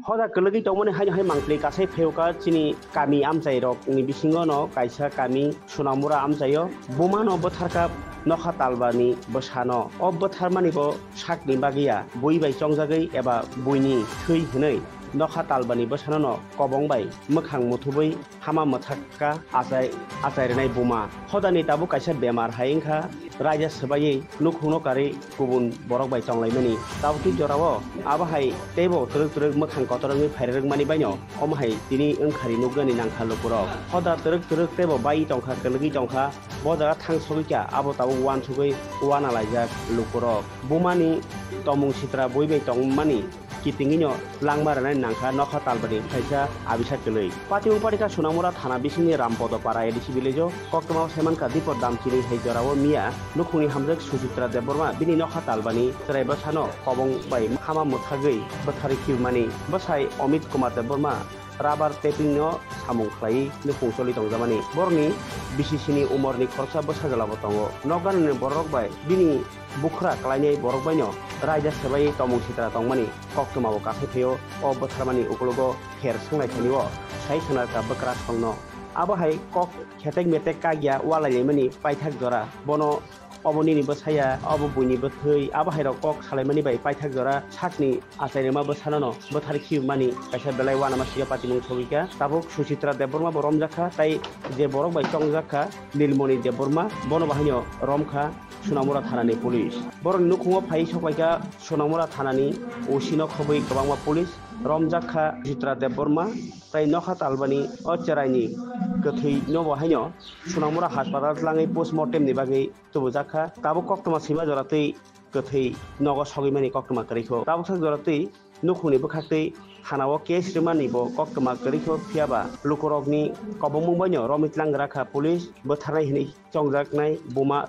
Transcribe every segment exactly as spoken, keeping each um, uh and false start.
Hoda kwlwgwi tongmani haino hai mangpli kasai phaiyoka chini kami amchairokni bisingono kaisa kami Sonamura amchaio bumano bwtharkha nokha talbani bwsano. O bwtharmani bo sakni bagwi ya, bui bai chongjagwi eba buini thwi hwnwi nokha talbani bwsanono kobong bai mwkhang muthubwi hama mwthakka achai, achai rwnai buma. Hodani tabuk kaisa bemar hai wngkha, raida swbaiwi nukhungno karwi kubun borok bai tonglaimani. Tabukni jorao abo hai teibo twrwk twrwk mwkhang kotor wngwi phairwrwkmani baino omo hai tini wngkhari nuknani nangkha lukurok. Hoda twrwk twrwk teibo bai tongkha, kwlwgwi tongkha, bo jaga thang sogwi kha, abo tabuk uansugwi uanalaijak lukurok. Bumani tomung sitra bui bai tongmani kitingino langma rwnai nangkha nokha talbani kaisa abisa kwlwi. Patimung patikha Sonamura thana bisingni Rampodo para A D C village-o koktwma saimankha Dipot Damchini hai jorao miya nukhungni hamjwk Suchitra Debbarma bini nokha talbani chwrai bwsano kobong bai hama mwthagwi bwtharwi khibmani. Bwsai Amit Kumar Debbarma rubber tapping no samung khlaiwi nukhung choli tongjakmani. Borokni B C C ni umorni khoroksa bwsajwlabo tongo. Nokganani bororok bai bini bukhra klainai borok baino raida swbaiwi tomung sitra tongmani koktwmao kasaiphaio. O bwtharmani ukologo kher swnglai thani o sai khwnarwkha bwkrasongno. Abo hai kok khetek metek kagya walailaimani paithak jora. Bono obo nini bwsaya, obo buini bwthwi, abo hairok kok salaimani bai paithak jora sakni achai rwma bwsanono bwtharwi khibmani kaisa belai uanama sika patimung sogwikha. Tabuk Suchitra Debbarma bo romjakha, tai je borok bai chongjakha Nilmoni Debbarma, bono bahaino romkha Sonamura thanani police. Borokni nukhungo phaiwi sokpaikha Sonamura thanani O C no khobwi kwbangma police, romjakha Suchitra Debbarma, tai nokha talbani o cheraini kwthwino bo haino Sonamura haspatal tlangwi postmortem ni bagwi tubujakha. Tabuk koktwma swima jora twi kwthwi nogo sogwimani koktwma kwrwikho. Tabuk sak jora twi nukhungni bwkhaktwi thanao case rwmani bo koktwma kwrwikho, phiyaba lukurokni kobongmung baino romwi tlang rakha police. Bwtharnai hwnwi chongjaknai buma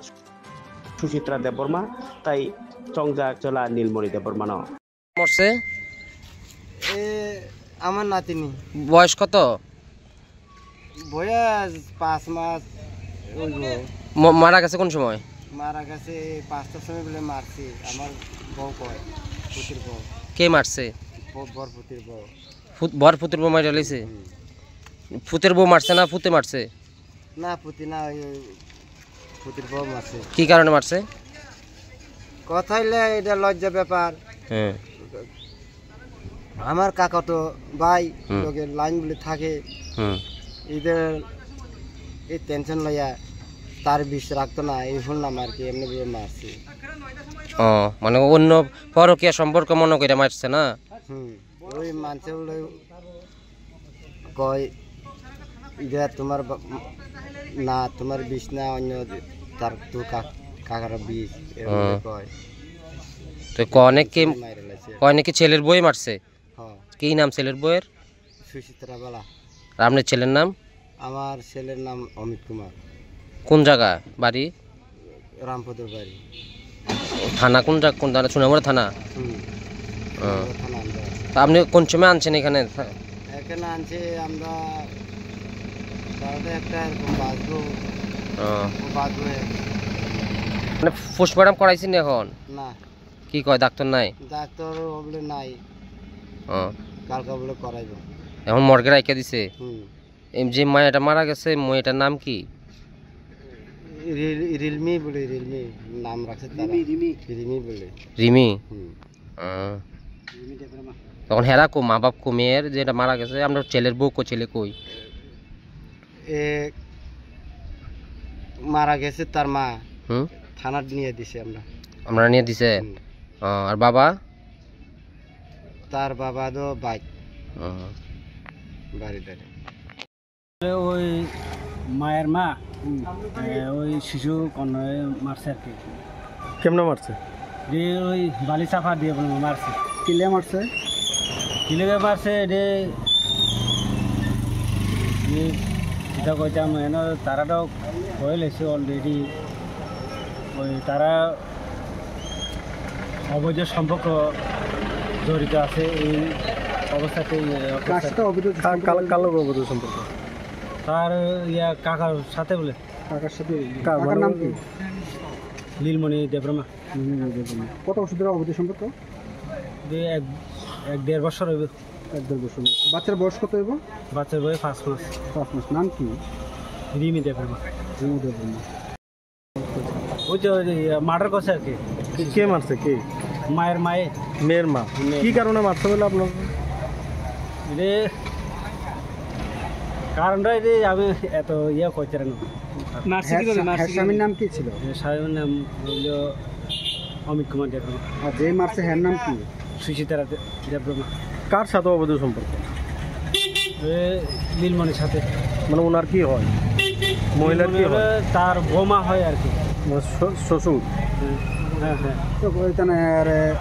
Suchitra Debbarma tai chongjak chwla Nilmoni Debbarmano. মরছে? এ, আমার নাতিনি। বয়স কত? বয়স পাঁচ মাস হইব। ম-, মারা গেছে কোন সময়? মারা গেছে পাঁচটার সময় বলে মারছে, আমার বউ কয়, পুতির বউ। কে মারছে? ব-, বর পুতির বউ। ফুত-, বর পুতির বউ মারা গেছে? হুম। পুতের বউ মারছে না পুতে মারছে? না, পুতি না, ওই, ওই পুতির বউ মারছে। কি কারণে মারছে? কথা হইলে এটা লজ্জা ব্যাপার। হ্যাঁ। আমার কাকাতো ভাই হুম। লগে লাইন বলে থাকে। হুম। এদের এই টেনশন লইয়া তার বিষ রাখতো না, এই শুনলাম আর কি, এমনি ভাবে মারছে। ও, মানে অন্য পরকীয়া সম্পর্ক মনে করে মারছে না? হুম। ওই মানছে বলে কয়, "ইটা তোমার বা-, না, তোমার বিষ না, অন্য তার তো কা-, কাকার বিষ", এরকম হ্যাঁ। কয়। তো কনে কি, মাইরে লাইছে। কনে কি ছেলের বউ মারছে? হ্যাঁ। কি নাম ছেলের বউয়ের? সুচিত্রা বালা। আর আপনার ছেলের নাম? আমার ছেলের নাম অমিত কুমার। কোন জায়গা বাড়ি? রামপদর বাড়ি। থানা কোন জায়গা, কোন থানা? সোনামুড়া থানা? হুম। ও। সোনামুড়া থানা আমরা। তা আপনি কোন সময় আনছেন এখানে? এখানে আনছে আমরা বারোটা একটা এরকম বাজবো। ও। ও বাজবো। মানে পোস্টমর্টম করাইছেন এখন? না। কি কয়, ডাক্তার নাই? ডাক্তার বলে নাই। ও। কালকে বলে করাইবো। এখন মর্গে রাখিয়া দিছে? হুম। এই যে মায়াটা মারা গেছে, মহিলাটার নাম কি? রিল-, রিলমি বলে, রিলমি নাম রাখছে তারা। রিমি, রিমি। রিমি বলে। রিমি? হুম। আহ। তখন হেরা কো, মা বাপ কো মেয়ের যেটা মারা গেছে, আমরা ছেলের বউ কো, ছেলে কই? এ, মারা গেছে তার মা। হুম? থানাত নিয়ে দিছে আমরা। আমরা নিয়ে দিছে? হুম। আহ, আর বাবা? তার বাবা তো বাইক। আহ। বাড়ি ধারে। ওই মায়ের মা, হুম। এ, ওই শিশু কন্যায় মারছে আর কি। কেমনে মারছে? দিয়ে ওই বালি চাপা দিয়ে বলে মারছে। কিলে মারছে? কিলে মারছে, এটি, এ, এটা কইতাম, এনে তারা তো হয়ে লেছে already। ওই তারা অবৈধ সম্পর্ক জড়িত আছে এই অবস্থাতে, এই কার অবস্থাতে। সাথে অবৈধ কার, কার, সম্পর্ক? কার লগে অবৈধ সম্পর্ক? তার ইয়া কাকার সাথে বলে। কাকার সাথে? কার, কাকার মানে নাম কি? নীলমণি দেববর্মা। নীলমণি দেববর্মা। কত বছর ধরে অবৈধ সম্পর্ক? যে এক, এক দেড় বছর হইবে। এক দেড় বছর। বাচ্চার বয়স কত হইব? বাচ্চার বয়স পাঁচ মাস। পাঁচ মাস। নাম কি? রিমি দেববর্মা। রিমি দেববর্মা। ওই তো, ওই যে, মার্ডার করছে আর কি। কে মারছে? কে? মায়ের মায়ে। মেয়ের মা। মেয়ের কি মা। কারণে মারছে বলে আপনার? রে, কারণটা এই যে আমি এত ইয়ে করতে পারি না। নার্সে কি হ্যাঁ, ধরে? স্বা-, নার্সে হ্যাঁ, কি স্বামীর ধরে? নাম কি ছিল? এ, স্বামীর নাম হইল অমিত কুমার দেববর্মা। আর যে মারছে, হ্যার নাম কি? সুচিত্রা দে-, দেববর্মা। কার সাথে অবৈধ সম্পর্ক? এ, নীলমণির সাথে। মানে ওনার কি হয়? মহিলার কি নীলমণি হয়? হলো তার বোমা হয় আর কি। মানে শ-, শ্বশুর? হ্যাঁ, হ্যাঁ, হ্যাঁ। তো ওইখানে আর, এ,